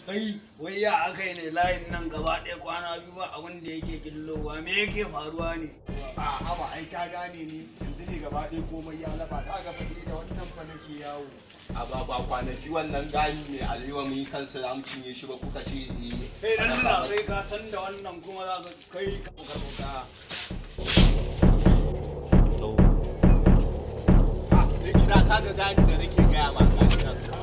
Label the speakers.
Speaker 1: Kai, wai ya aka yi ne layin nan gaba ɗaya kwana 2 ba abin da yake killowa? Me yake faruwa ne?
Speaker 2: A haba, ai ka gane ni yanzu ne gaba ɗaya komai ya lafa. Ka ga faɗi da wannan fa nake yawo.
Speaker 3: A ba kwanaki wannan gani mai alewa mun yi kansa za mu cinye shi ba, kuka ce eh.
Speaker 1: Kai dan Allah, kai ka san da wannan kuma za ka kai ka karɓo kaya.
Speaker 3: To. Ah, da gida ka ga gani da nake gaya ma, gani nan.